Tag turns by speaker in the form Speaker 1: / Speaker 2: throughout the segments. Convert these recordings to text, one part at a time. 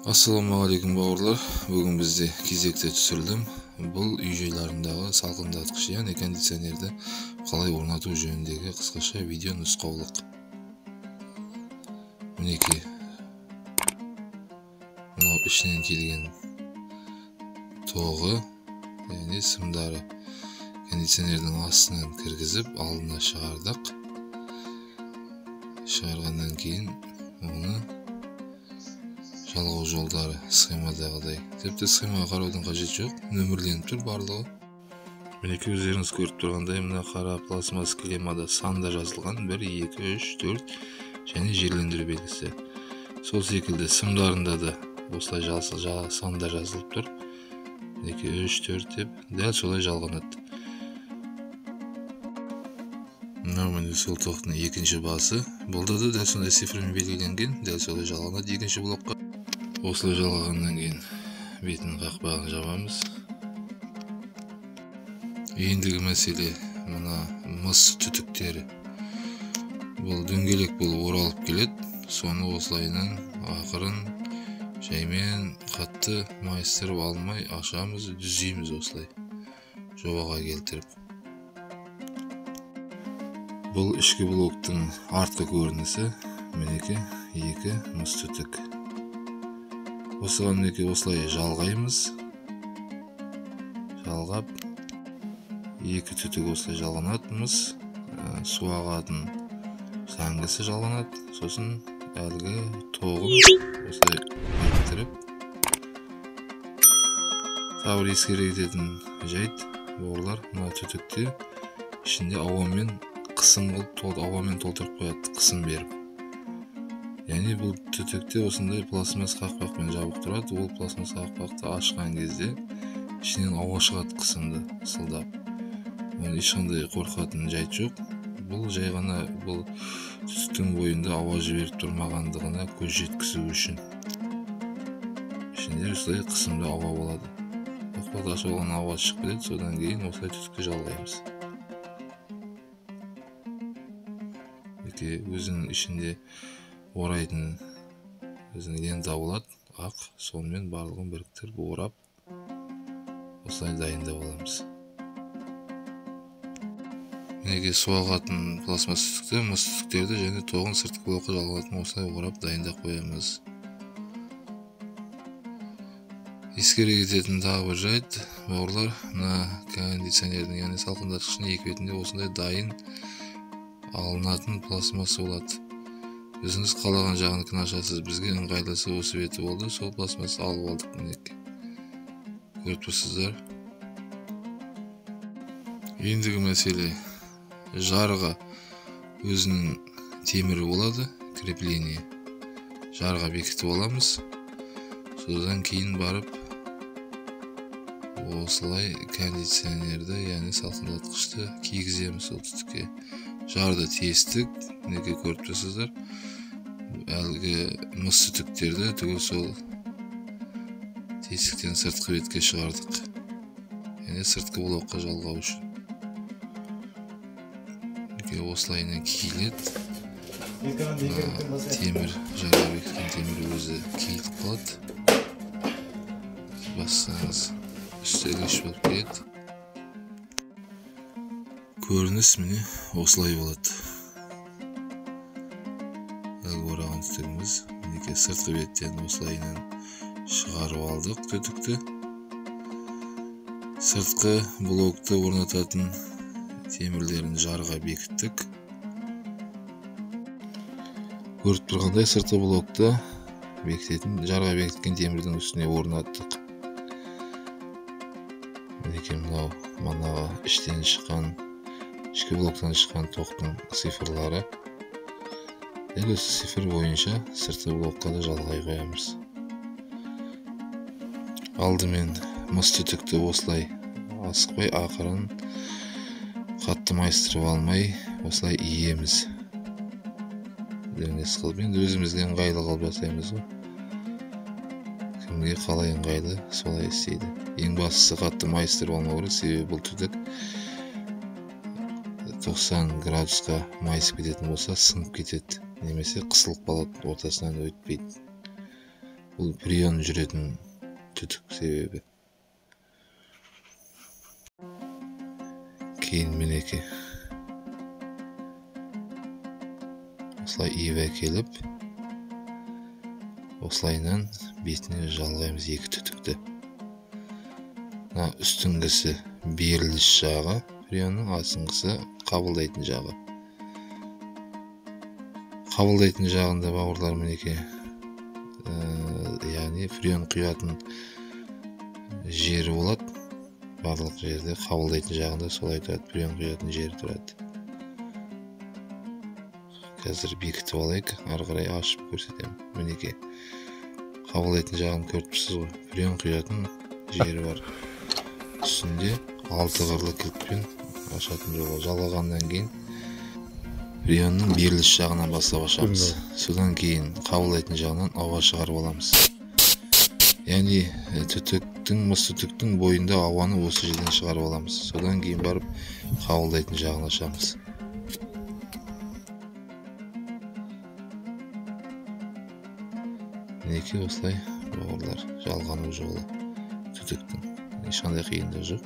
Speaker 1: Ассалаумағалейкум бауырлар. Бүгін бізде кезекті түсірілім. Бұл үй жайларындағы салқындатқыш, яғни кондиционерді қалай орнату жөніндегі қысқаша видео нұсқаулық. Мінекей, мынау ішінен келген тоғы, яғни сымдары кондиционердің астынан кіргізіп алдына шығардық. Шығарғаннан кейін оны жалғау жолдары схемадағыдай. Тіпті схемаға қараудың қажеті жоқ, нөмірленіп тұр барлығы. Мінекей, өздеріңіз көріп тұрғандай, мына қара пластмасс клеммада санда жазылған 1, 2, 3, 4 және жерлендіру белгісі. Сол секілді сымдарында да осылай санда жазылып тұр. Мінекей, 3, 4 деп дәл солай жалғанады. Мынау міне сол тоқтың екінші басы. Бұлда да дәл сондай цифрмен белгіленген, дәл солай жалғанады екінші блокқа. Осылай жалғағаннан кейін бетінің қақпағын жабамыз. Ендігі мәселе мына мыс түтіктері. Бұл дөңгелек болып оралып келеді. Соны осылайынан ақырын жаймен қатты майыстырып алмай ашамыз, түзейміз осылай жобаға келтіріп. Бұл ішкі блоктың артқы көрінісі. Мінекей, екі мыс түтік. Осыған мінекей осылай жалғаймыз. Жалғап екі түтік осылай жалғанады мыс. Су ағатын заңгысы жалғанады. Сосын әлгі тоғын осылай біріктіріп. Тағы бір ескере кететін жайт, бауырлар, мына түтікте ішінде ауамен қысым қылып, ауамен толтырып қояды, қысым беріп. Яғни бұл түтікте осындай пластмасс қақпақпен жабық тұрады. Ол пластмасс қақпақты ашқан кезде ішінен ауа шығады, қысымды ысылдап. Оның ешқандай қорқатын жайт жоқ. Бұл жай ғана бұл түтіктің бойында ауа жіберіп тұрмағандығына көз жеткізу үшін. Ішінде осылай қысымды ауа болады. Қақпақты ашып алған ауа шығып кетеді. Содан кейін осылай түтікті жалғаймыз. Өзінің ішінде орайтын өзінің лента болады, ақ, сонымен барлығын біріктіріп орап осылай дайындап аламыз. Мінекей, су ағатын пластмасс түтікті, мыс түтіктерді және тоғын сыртқы блокқа жалғанатын осылай орап дайындап қоямыз. Ескере кететін тағы бір жайт, бауырлар, мына кондиционердің, яғни салқындатқыштың екі бетінде осындай дайын алынатын пластмасса болады. Өзіңіз қалаған жағыныкін ашасыз. Бізге ыңғайлысы осы беті болды. Сол пластмассы алып алдық мінекей. Көріп тұрсыздар. Ендігі мәселе, жарға өзінің темірі болады, крепление. Жарға бекітіп аламыз. Содан кейін барып осылай кондиционерді, яғни салқындатқышты кигіземіз сол түтікке. Жарды тестік, мінекей көріп тұрсыздар. Әлгі мыс түтіктерді түгел сол тесіктен сыртқы бетке шығардық. Яғни сыртқы блокқа жалғау үшін. Мінекей осылайынан киіледі. Темір, жарға бекіткен темір өзі киіліп қалады. Бассаңыз үсті ілгіш болып келеді. Көрініс міне осылай болады. Әлгі ораған түтігіміз мінекей сыртқы беттен осылайынан шығарып алдық түтікті. Сыртқы блокты орнататын темірлерін жарға бекіттік. Көріп тұрғандай сыртқы блокты бекітетін, жарға бекіткен темірдің үстіне орнаттық. Мінекей, мынау манағы іштен шыққан, ішкі блоктан шыққан тоқтың цифрлары. Дәл осы цифр бойынша сыртқы блокқа да жалғай қоямыз. Алдымен мыс түтікті осылай асықпай, ақырын, қатты майыстырып алмай осылай иеміз. Дөңес қылып, енді өзімізге ыңғайлы қылып жасаймыз ғой. Кімге қалай ыңғайлы, солай істейді. Ең бастысы қатты майыстырып алмау керек, себебі бұл түтік 90 градусқа майысып кететін болса, сынып кетеді, немесе қысылып қалады, ортасынан өтпейді. Бұл фреон жүретін түтік себебі. Кейін мінекей осылай иіп әкеліп, осылайынан бетіне жалғаймыз екі түтікті. Мына үстіңгісі беріліш жағы фреонның, астыңғысы қабылдайтын жағы. Қабылдайтын жағында бауырлар мінекей, яғни фреон құятын жері болады. Барлық жерде қабылдайтын жағында солай тұрады, фреон құятын жері тұрады. Қазір бекітіп алайық, ары қарай ашып көрсетемін. Мінекей қабылдайтын жағын көріп тұрсыз ғой, фреон құятын жері бар. Үстінде 6 қырлы кілтпен ашатын жолы. Жалғағаннан кейін фреонның беріліш жағынан бастап ашамыз. Содан кейін қабылдайтын жағынан ауа шығарып аламыз. Яғни түтіктің, мыс түтіктің бойында ауаны осы жерден шығарып аламыз. Содан кейін барып қабылдайтын жағын ашамыз. Мінекей осылай бауырлар жалғану жолы түтіктің. Ешқандай қиындық жоқ.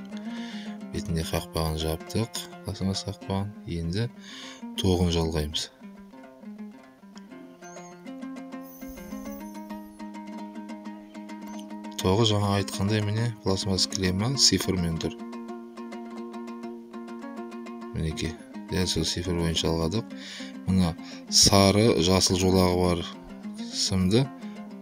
Speaker 1: Бетінде қақпағын жаптық, пластмасс қақпағын. Енді тоғын жалғаймыз. Тоғы жаңа айтқандай міне пластмасс клемма цифрмен тұр. Мінекей дәл сол цифр бойынша жалғадық. Мына сары жасыл жолағы бар сымды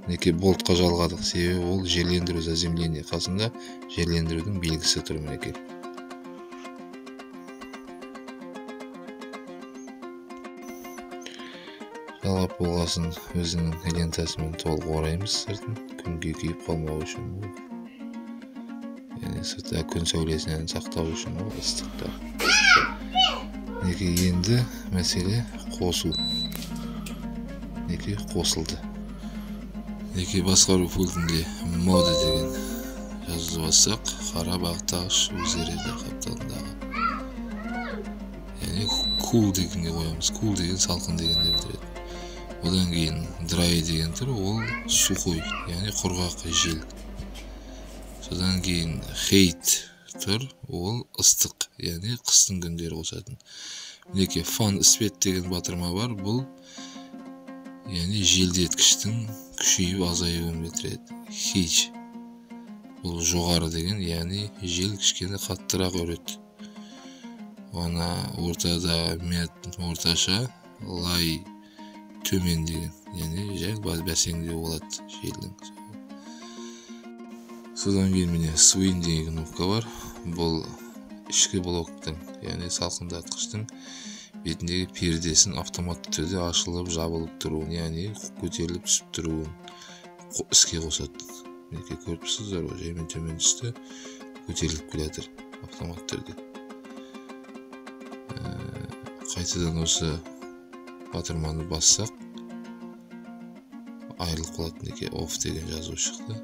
Speaker 1: мінекей болтқа жалғадық. Себебі ол жерлендіру, заземление, қасында жерлендірудің белгісі тұр мінекей. Жалғап болғасын өзінің лентасымен толық ораймыз сыртын, күнге күйіп қалмау үшін. Яғни сыртта күн сәулесінен сақтау үшін ол ыстықта. Мінекей енді мәселе қосу. Мінекей қосылды. Мінекей басқару пультінде мода деген жазуды бассақ, қара бағыттағыш өзгереді қапталындағы. Яғни cool дегенге қоямыз. Cool деген салқын дегенді білдіреді. Одан кейін dry деген тұр, ол сухой, яғни құрғақ жел. Содан кейін heat тұр, ол ыстық, яғни қыстың күндері қосатын. Мінекей fan speed деген батырма бар, бұл яғни желдеткіштің күшейіп азаюын білдіреді. Heat бұл жоғары деген, яғни жел кішкене қаттырақ үреді. Ona ортада мет орташа, лай төмен деген, яғни жай бәсеңдеу болады желдің. Содан кейін міне swing деген кнопка бар. Бұл ішкі блоктың, яғни салқындатқыштың бетіндегі пердесін автоматты түрде ашылып жабылып тұруын, яғни көтеріліп түсіп тұруын іске қосады. Мінекей көріп тұрсыздар ғой, жаймен төмен түсті, көтеріліп келе жатыр автоматты түрде. Қайтадан осы батырманы бассақ айырылып қалады. Мінекей off деген жазу шықты,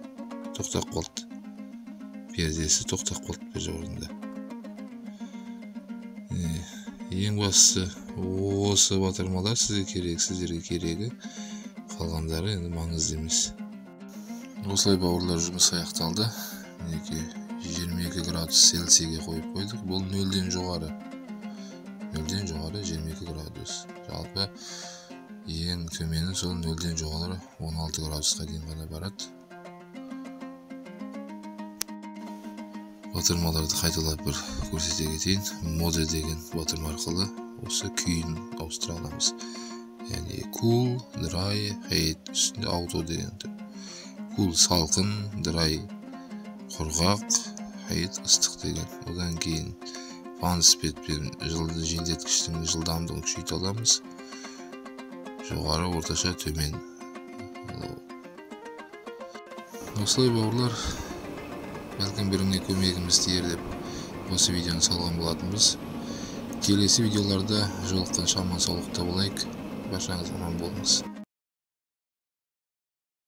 Speaker 1: тоқтап қалды, пердесі тоқтап қалды бір орында. Ең бастысы осы батырмалар сізге керек, сіздерге керегі, қалғандары енді маңызды емес. Осылай бауырлар жұмыс аяқталды. Мінекей 22 градус Цельсийге қойып қойдық. Бұл нөлден жоғары. Нөлден жоғары 22 градус. Жалпы ең төмені сол нөлден жоғары 16 градусқа дейін ғана барады. Батырмаларды қайталап бір көрсете кетейін. Мода деген батырма арқылы осы күйін ауыстыра аламыз. Яғни cool, dry, heat, үстінде auto деген тұр. Cool салқын, dry құрғақ, heat ыстық деген. Одан кейін fan speedпен желдеткіштің жылдамдығын күшейте аламыз. Жоғары, орташа, төмен. Осылай бауырлар, бәлкім біріне көмегіміз тиер деп осы видеоны салған болатынбыз. Келесі видеоларда жолыққанша аман саулықта болайық. Баршаңыз аман болыңыз.